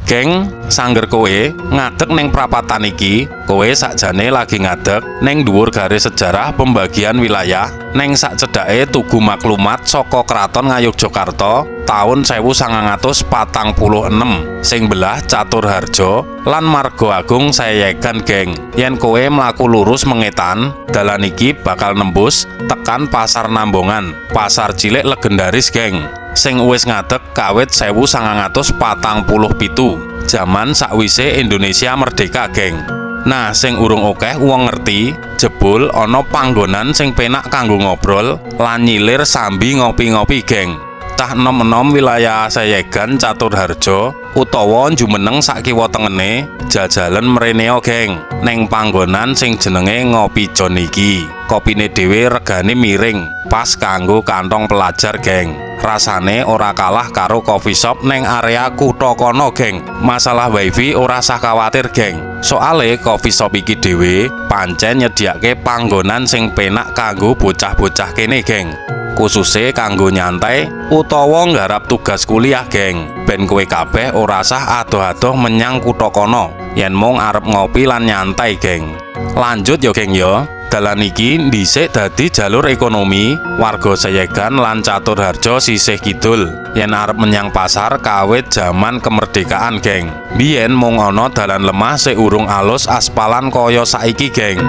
Geng, sangger kowe ngadeg neng prapatan iki, kowe sakjane lagi ngadeg neng dhuwur garis sejarah pembagian wilayah neng sak cedake tugu maklumat saka Kraton Ngayogyakarta taun 1946 sing belah Caturharjo lan Margo Agung Seyegan, geng. Yen kowe mlaku lurus mengetan, dalan iki bakal nembus tekan Pasar Nambongan, pasar cilik legendaris, geng, sing wis ngadeg kawit 1947 jaman sakwise Indonesia merdeka, geng. Nah, sing urung akeh wong ngerti, jebul ana panggonan sing penak kanggo ngobrol lan nyilir sambi ngopi-ngopi, geng. Cah enom-enom wilayah Seyegan, Caturharjo utawa jumeneng sak kiwa tengene jajalen mreneo, geng, neng panggonan sing jenenge Ngopi John iki. Kopine dhewe regane miring, pas kanggo kantong pelajar, geng. Rasane ora kalah karo coffee shop neng area kutha kono, geng. Masalah wifi ora sah khawatir, geng. Soale coffee shop iki dhewe pancen nyediake panggonan sing penak kanggo bocah-bocah kene, geng. Kususe kanggo nyantai utawa nggarap tugas kuliah, geng. Ben kowe kabeh ora sah adoh-adoh menyang kutha kono yen mung arep ngopi lan nyantai, geng. Lanjut yo, geng, yo. Dalan iki dhisik dadi jalur ekonomi warga Seyegan lan Caturharjo sisih kidul yen arep menyang pasar kawit jaman kemerdekaan, geng. Biyen mung ana dalan lemah sing urung alus aspalan kaya saiki, geng.